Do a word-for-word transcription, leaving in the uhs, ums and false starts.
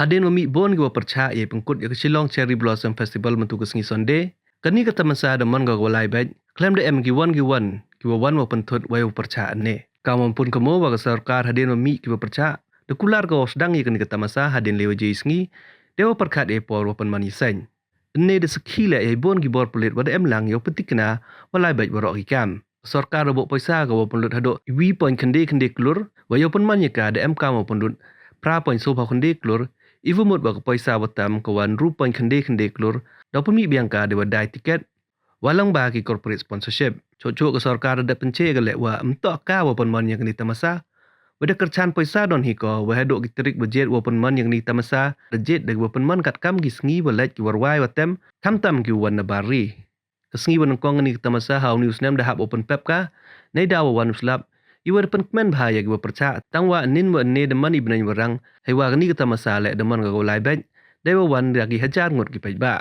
Hadien wa mih boon ki wa pyrchah ya i pynkut ya ka Shillong Cherry Blossom Festival mynta ka sngi Sunday, kani ka tamasa da man ka wa lai beit, khlem da em ki won ki won ki wa wan wa pynthut wa ya wa pyrchah ne. Kam wa pun ka mo wa ka sorkar hadien wa mih ki wa pyrchah, da kular ka wa sdang ya kani ka tamasa hadien le wa je i sngi, da wa pyrkhat ya i por wa pynman ya seng. Ynne da sakhi le ya i boon ki bor pulit wa da em lang ya u pyntikna wa lai beit waroh ki kam. Sorkar da buh poisa ka wa pynlut hadooh wi point khynde khynde klur, wa ya u pynman ya ka da em kam wa pynlut phra point soo phaw khynde klur, i wa mut wa ka poisa wa tam ka wa ynru point khynde khynde klur, da u pynmih biang ka da wa dai tiket, wa lang ba ki corporate sponsorship. Choh choh ka sorkar da pynche ka le wa ym toh ka wa pynman ya kani tamasa, wa da kyrchan poisa don hi ko, wa hadooh ki tarik wa jied wa pynman ya kani tamasa, da jied da ki wa pynman katkam ki sngi wa leit ki wa rwai wa tem, khamtam ki wa wan na bar ri. Ka sngi wa nyngkong kani ka tamasa ha uni u snem da hap wa pynpep ka, nei da wa wan u slap, i wa da pynkmen bha ya ki wa pyrchah, tang wa ynnin wa ynne da man i bneiñ wa rang, hei wa kani ka tamasa le da man ka wa lai beit, da wa wan da ki hajar ngut ki paidbah.